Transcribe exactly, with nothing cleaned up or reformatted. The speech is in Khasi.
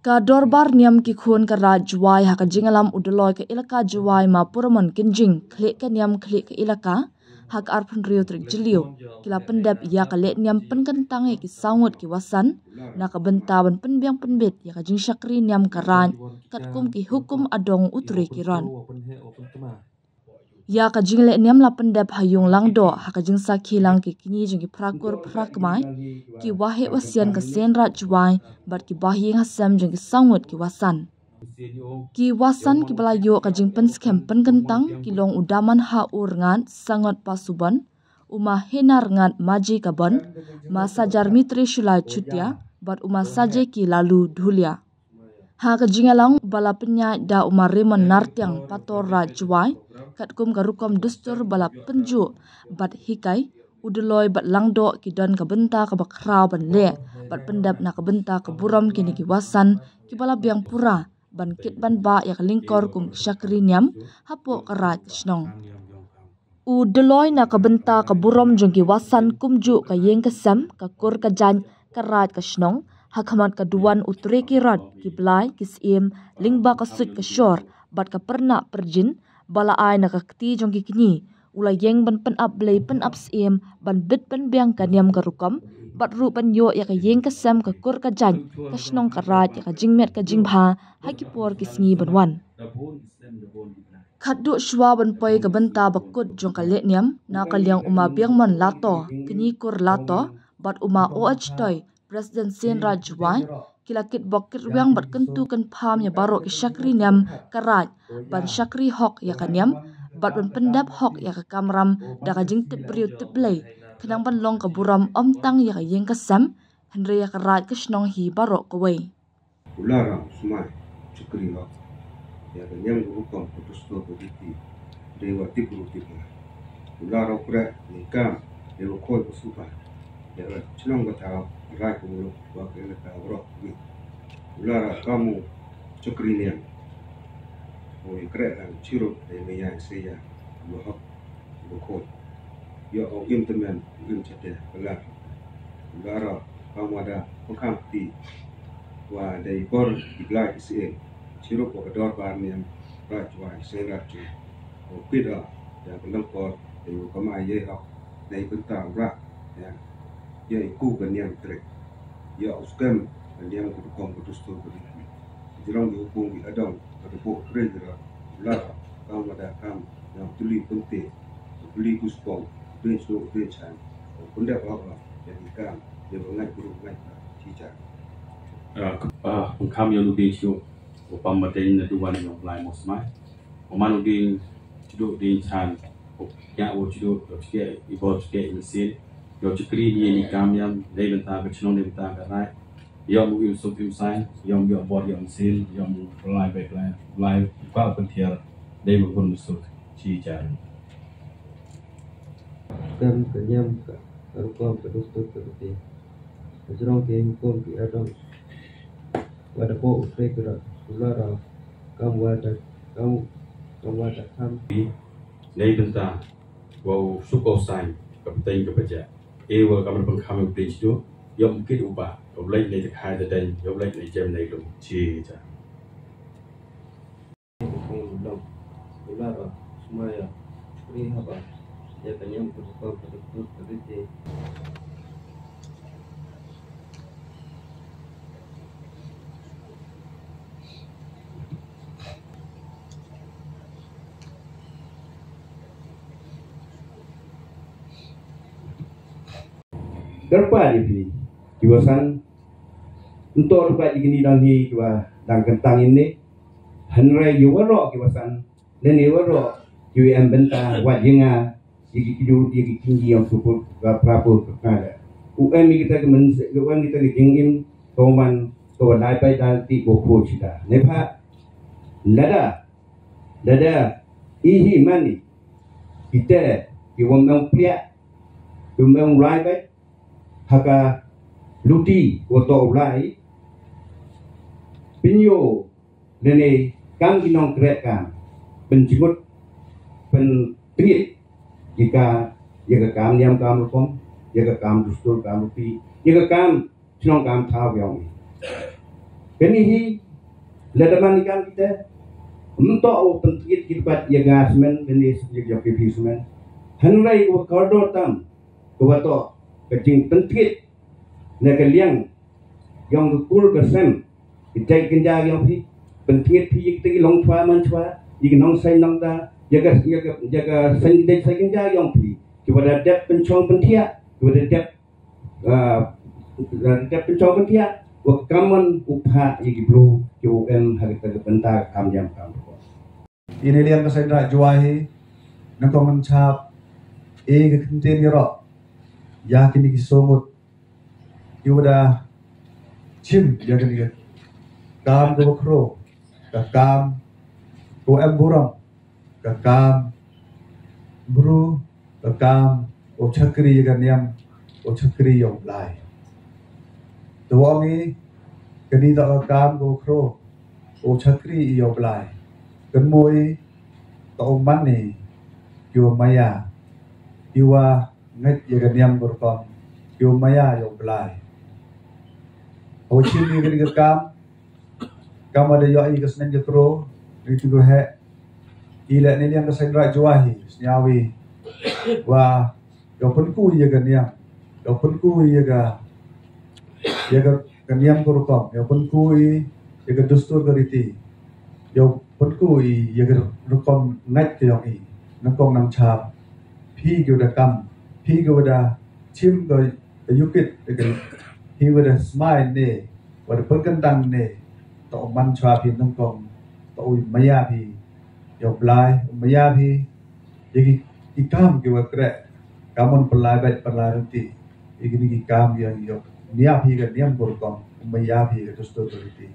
Ka Dorbar Niam ki khun ka Raid Jowai ha ka jingïalam u Doloi ka Elaka Jowai ma Puramon Kynjing, khlieh ka niam khlieh ka elaka, ha ka arphew hynriew tarik Jylliew, ki la pyndep ïa ka leh niam pynkyntang ïa ki saw ngut ki wasan na ka bynta ban pynbiang pynbit ïa ka jingshakri niam ka Raid katkum ki hukum adong u Tre Kirot. Ïa ka jingleh niam la pyndep ha Ïung Langdoh ha ka jingsakhi lang ki kñi jong ki phra kur phra kmai, ki waheh wasian ka Seiñ Raid Jowai bad ki bahaïing hasem jong ki saw ngut ki wasan. Ki wasan kiba la ïoh ka jingpynskhem pynkyntang ki long u Daman ha u Rngat Sangot Pasubon, u ma Hena Rngat Maji Kabon, ma Sajar Mitre Shulai Chutia bad u ma Saje ki Lalu Dhulia. Ha ka jingïalang ba la pynïaid da u ma Raymond Nartiang Pator Raid Jowai, katkum ka rukom dustur ba la pynjuh bad hikai, u Doloi bad Langdoh ki don ka bynta kaba khraw ban leh bad pyndep na ka bynta ka burom kine ki wasan kiba la biang pura ban kit ban bah ïa ka lyngkor kum ki shakri niam hapoh ka raid ka shnong. U Doloi na ka bynta ka burom jong ki wasan kumjuh ka ïing ka sem, ka kur ka jaiñ, ka raid ka shnong, ha khmat ka duwan u Tre Kirot, ki blai ki syiem, lyngba ka suit ka shor bad ka pyrnah pyrjin ba la ai na ka kti jong ki kñi, u la ïeng ban pynap blei pynap syiem ban bit ban biang ka niam ka rukom bad ruh ban ïoh ïa ka ïing ka sem, ka kur ka jaiñ, ka shnong ka raid ïa ka jingmiat ka jingbha ha ki por ki sngi ban wan. Khatduh shuwa ban poi ka bynta ba kut jong ka leh niam, na ka liang u ma Biangmon Lato, kñi kur Lato, bad u ma O H Toi, President Seiñ Raid Jowai, ki la kitbok kitrwiang bad kyntu kynpham ïa baroh ki shakri niam ka raid ban shakri hok ïa ka niam bad ban pyndep hok ïa ka kamram da ka jingtip briew tip Blei, khnang ban long ka burom ym tang ïa ka ïing ka sem, hynrei ïa ka raid ka shnong hi baroh kawei. U Lara u smai, u shakri hok ïa ka niam ka rukom, ka dustur ka riti, dei wa tip ruh tip la. U Lara u khreh ne kam, dei wa khoi ka suba ïa ka shnong ka thaw, ka raid ka muluk, wa ka elaka baroh kawei. U Lara kam u shakri niam, u ïa khreh lang chirup, dei maya ïa seya, wa hok, wa khoi. Ïa u im tymmen, u im chate, ka lar. U Lara kam wa da pynkhang kti, wa dei bor ki blai ki syiem, chirup wa ka Dorbar Niam Raid Jowai, Seiñ Raid Jowai. U kit ïa ka lyngkor, dei u kamai ïa hok, dei bynta u rak ïa, ïa i ku ka niam trek, ïa u skhem ka niam ka rukom ka dustur ka riti. Jrong ki hukum ki adong ka dei bok trek jrong. U Lara kam wa da kam ïa u tylli pynte, u tylli kuspong, u dei suk u dei chan, u pyndep hok hok ïa ki kam, ïa ba ngait bru ngait ba chi chan. Ah, k- ah, pynkham ïa u dei suk u pam ba dei na duwan ïa u Blai Mawsmai. U man u dei suk u dei chan, u ïa u suk u suk i bor suk i mynsiem. Ïa u shakri ni ni kam ïa dei bynta ka shnong dei bynta ka raid. Ïa u im suk im sai, ïa u ïa bor ïa mynsiem, ïa u Blai Blai Blai Blai ka pyntiar dei ma bun suk chi chan. Kam ka niam ka, ka rukom ka dustur ka riti. Ka jrong ki hukum ki adong. Wa da bok u trek ka da, u Lara kam wa da, kam, kam wa da kam. Nei bynta wa u suk u sain ka bteng ka bajak. E wa kam da pynkham u bteng sduk, ïa u kit u ba, ka u leit nei ta khai ta deng, ïa u leit nei jem nei lum. Chi ta. U Lara u smai ïa u shakri haba ïa ka niam ka rukom ka dustur ka riti. Kyrpad ïa phi kiba san, nto kyrpad ïa kine dang hi kiba dang kyntang ïa ne. Hynrei ïa waroh kiba san, lane waroh kiba em bynta, wat ïa nga, ïa ki kjut, ïa ki kynji ïa u suput ka prapur ka kane. U em ïa kita ki mynsiem, u em kita ki jingim, ka u man, ka u lai pai dang ti ko ko sida. Ne pha, lada, lada, i hi mani, kita, ki wam em pliak, ki wam em lai pai, ha ka luti, wa to u lai, pynïoh, lane kam ki nongkreh kam, pynjngut, pyntngit, ïa ka, ïa ka kam niam kam rukom, ïa ka kam dustur kam ruti, ïa ka kam shnong kam thaw ïa u. Kane hi lada man i kam kita mynta u pyntngit ki pat ïa nga smen, kane ïa ki phi smen. Hynrei u kordor tam kaba to ka jingpyntngit na ka liang yong ka kur ka sem. Kita ki kynja yong phi pyntngit phi ïa kita ki long chwa man chwa, ïa ki nong sai nong da, ïa ka ïa ka ïa ka sai kynja sai kynja yong phi kiba da dep pynchong pynthiah, kiba da dep ah, da dep pynchong pynthiah, wa kamon u pha ïa ki bru ki u em ha kita ki bynta kam jam kam. Ine liang ka sendra jua hi nang kong nang chap e ka kyntin ïa ro ïa kini ki songut ïa u da chim ïa kini ka kam ka khro, ka kam ka em burom, ka kam bru, ka kam u chakri ïa ka niam, u chakri ïa u Blai. Te wa ngi kani ta ka kam ka khro u chakri ïa u Blai. Kan mui ta u man ni ïa u maya ïa wa ngait ïa ka niam ka rukom ïa u maya ïa u Blai. Hau chim ïa kani ka kam kam ada ïa i ka sneng ka kro ni tu he i le ni liang ka sendra jua hi snyawi wa ïa pynku ïa ka niam, ïa pynku ïa ka ïa ka ka niam ka rukom, ïa pynku ïa ka dustur ka riti, ïa pynku ïa ka rukom ngait ka yong i. Nang kong nang chap phi ki u da kam, phi ki u da chim ka ka yukit ka phi u da smai ne wa da pynkyndang ne. Ta u man chwa phi nang kong ta u maya phi ïa u Blai, u maya phi ïa ki ki kam ki wa kreh. Kamon pynlai bad pynlai riti ïa kini ki kam ïa ïa maya phi ka niam ka rukom, u maya phi ka dustur ka riti.